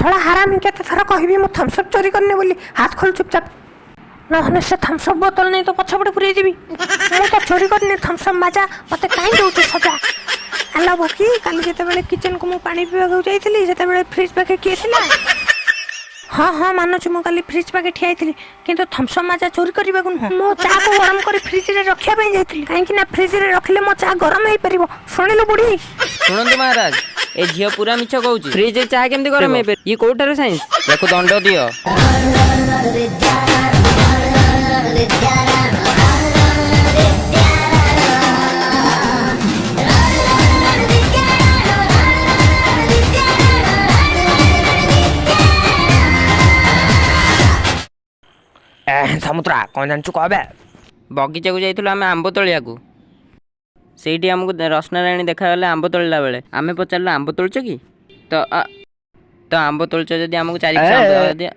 ଶଳା ହାରାମି, କେତେ ଥର କହିବି ମୁଁ ଥମ୍ସଅପ୍ ଚୋରି କରିନି ବୋଲି? ହାତ ଖୋଲ ଚୁପଚାପ, ନହେଲେ ସେ ଥମ୍ସଅପ୍ ବୋତଲ ନେଇ ତ ପଛପଟେ ପୁରେଇ ଦେବି। ମୁଁ ତ ଚୋରି କରିନି ଥମ୍ସଅପ୍ ମାଜା, ମତେ କାହିଁ ଦଉଛୁ ସଜା? ଆଲୋ ବକି, କାଲି ଯେତେବେଳେ କିଚେନକୁ ମୁଁ ପାଣି ପିଇବାକୁ ଯାଇଥିଲି, ସେତେବେଳେ ଫ୍ରିଜ୍ ପାଖେ କିଏ ଥିଲା? ହଁ ହଁ, ମାନୁଛି, ମୁଁ କାଲି ଫ୍ରିଜ୍ ପାଖେ ଠିଆ ହେଇଥିଲି, କିନ୍ତୁ ଥମ୍ସଅପ୍ ମାଜା ଚୋରି କରିବାକୁ ନୁହଁ। ମୋ ଚାକୁ ଗରମ କରି ଫ୍ରିଜରେ ରଖିବା ପାଇଁ ଯାଇଥିଲି, କାହିଁକି ନା ଫ୍ରିଜରେ ରଖିଲେ ମୋ ଚା ଗରମ ହେଇପାରିବ। ଶୁଣିଲୁ ବୁଢ଼ୀ? ଶୁଣନ୍ତୁ ମହାରାଜ, ଏ ଝିଅ ପୁରା ମିଛ କହୁଛି। ଫ୍ରିଜରେ ଚାହା କେମିତି ଗରମ ହେଇପାରିବ? ଇଏ କୋଉଠାରୁ ସାଇନ୍ସ? ୟାକୁ ଦଣ୍ଡ ଦିଅ। ଏ ସମୁଦ୍ରା, କ'ଣ ଜାଣିଛୁ କହ ବେ? ବଗିଚାକୁ ଯାଇଥିଲୁ ଆମେ ଆମ୍ବ ତୋଳିବାକୁ। ସେଇଠି ଆମକୁ ରତ୍ନାରାଣୀ ଦେଖାଗଲେ ଆମ୍ବ ତୋଳିଲା ବେଳେ। ଆମେ ପଚାରିଲୁ, ଆମ୍ବ ତୋଳୁଛ କି? ତ ତ ଆମ୍ବ ତୋଳୁଛ ଯଦି ଆମକୁ 4 କିସ ଆମ୍ବ ଦିଅ।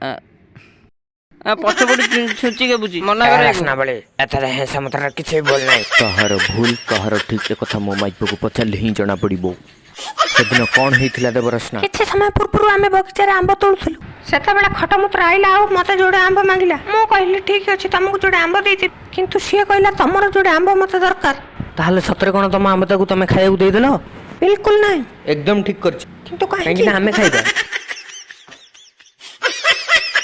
ପଛପଟୁ ଛୁଞ୍ଚି କେବୁଛି, ମନା କର ୟାକୁ। ରତ୍ନାବଳୀ, ଏଥିରେ ହେ ସମୁଦ୍ରର କିଛି ଭୁଲ ନାହିଁ। କାହାର ଭୁଲ, କାହାର ଠିକ୍, ଏକଥା ମୋ ମାଇପକୁ ପଚାରିଲେ ହିଁ ଜଣାପଡ଼ିବ। ସେଦିନ କ'ଣ ହେଇଥିଲା ଦେବରତ୍ନା? କିଛି ସମୟ ପୂର୍ବରୁ ଆମେ ବଗିଚାରେ ଆମ୍ବ ତୋଳୁଥିଲୁ। ସେତେବେଳେ ଖଟମୂତ୍ର ଆଇଲା ଆଉ ମତେ ଯୋଡ଼େ ଆମ୍ବ ମାଗିଲା। ମୁଁ କହିଲି, ଠିକ୍ ଅଛି, ତମକୁ ଯୋଡ଼େ ଆମ୍ବ ଦେଇଦେବି। କିନ୍ତୁ ସିଏ କହିଲା, ତମର ଯୋଡ଼େ ଆମ୍ବ ମତେ ଦରକାର। ତାହେଲେ ସତରେ କ'ଣ ତମ ଆମ୍ବ ତାକୁ ତମେ ଖାଇବାକୁ ଦେଇଦେଲ? ବିଲକୁଲ ନାହିଁ। ଏକଦମ ଠିକ୍ କରିଛ। କିନ୍ତୁ କାହିଁକି କାହିଁକି? ନା ଆମେ ଖାଇବା।